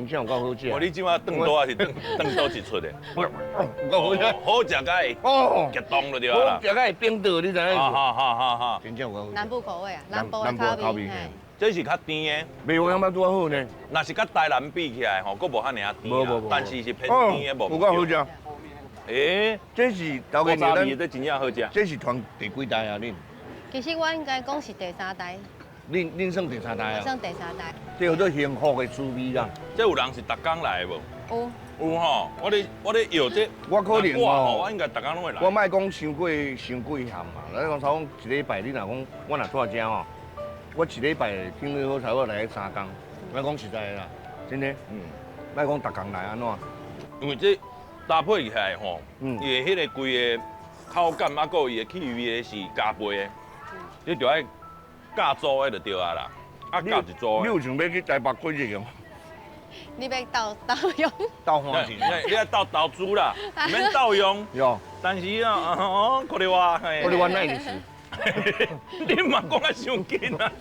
真正有夠好食。哦，你這馬轉刀還是轉轉佗一出的？有夠好食。好食甲會激動就對啦。好食甲會冰倒，你知影？哈哈哈哈哈！真正有夠好食。南部口味啊，南部的口味。這是較甜的。袂，我感覺拄仔好呢。若是佮台南比起來吼，閣無遐爾甜。無無無。但是是偏甜的，無。有夠好食。欸，這是頭家娘，這真正好食。這是傳第幾代啊？恁？其實我應該講是第三代。恁恁算第三代啊？算第三代。這叫做幸福的滋味啦。這有人是逐工來的無？有。有吼，我咧搖這。我可能吼，我應該逐工攏會來。我莫講傷過傷過鹹嘛，咱講差不多一禮拜，你若講我若住遮吼，我一禮拜頂多好差不多來三工。我講實在的啦，真的。莫講逐工來按怎？因為這搭配起來吼，伊的彼个規个口感啊，閣伊的氣味的是加倍的，你就愛加組的就對啊啦，啊加一組。你有想欲去台北過日無？你欲鬥鬥用？鬥歡喜。你愛鬥投資啦，毋免鬥用。有。但是啊，哦，看著我，看著我哪會是？你嘛講啊傷緊啊！